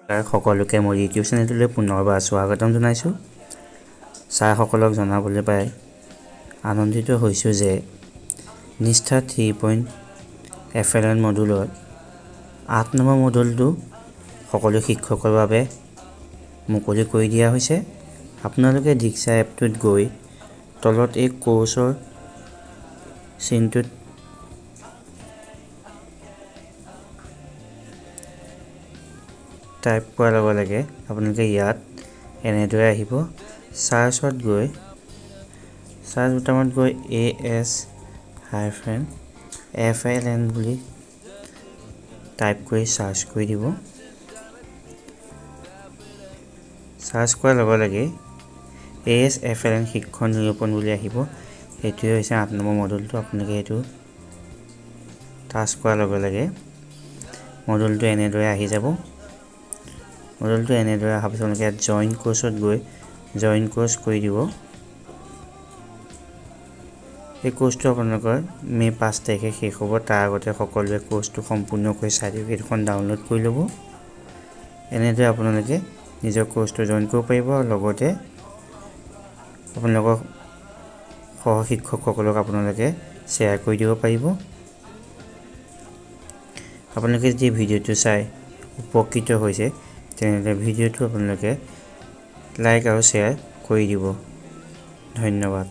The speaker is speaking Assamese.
সকলোকে মোৰ ইউটিউব চেনেলটোলৈ পুনৰবাৰ স্বাগতম জনাইছোঁ। ছাৰসকলক জনাবলৈ পাই আনন্দিত হৈছোঁ যে Nishtha 3 point F L N মডুলত 8 নম্বৰ মডুলটো সকলো শিক্ষকৰ বাবে মুকলি কৰি দিয়া হৈছে। আপোনালোকে দীক্ষা এপটোত গৈ তলত এই কৰ্চৰ চিনটোত টাইপ কৰাৰ লগে লগে আপোনালোকে ইয়াত এনেদৰে আহিব। চাৰ্চত গৈ চাৰ্চ বুটামত গৈ এএছ হাইফেন এফএলএন বুলি টাইপ কৰি চাৰ্চ কৰি দিব। চাৰ্চ কৰাৰ লগে লগে এএছ এফএলএন শিক্ষণ নিৰূপণ বুলি আহিব। সেইটোৱে হৈছে 8 নম্বৰ মডুলটো। আপোনালোকে সেইটো টাচ কৰাৰ লগে লগে মডুলটো এনেদৰে আহি যাব। মডুলটো এনেদৰে অহাৰ পিছত আপোনালোকে ইয়াত জইন কৰ্চত গৈ জইন কৰ্চ কৰি দিব। এই কৰ্চটো আপোনালোকৰ মে' 5 তাৰিখে শেষ হ'ব। তাৰ আগতে সকলোৱে কৰ্চটো সম্পূৰ্ণকৈ চাৰ্টিফিকেটখন ডাউনলোড কৰি ল'ব। এনেদৰে আপোনালোকে নিজৰ কৰ্চটো জইন কৰিব পাৰিব আৰু লগতে আপোনালোকৰ সহ শিক্ষকসকলক আপোনালোকে শ্বেয়াৰ কৰি দিব পাৰিব। আপোনালোকে যদি ভিডিঅ'টো চাই উপকৃত হৈছে, তেনেহ'লে ভিডিঅ'টো আপোনালোকে লাইক আৰু শ্বেয়াৰ কৰি দিব। ধন্যবাদ।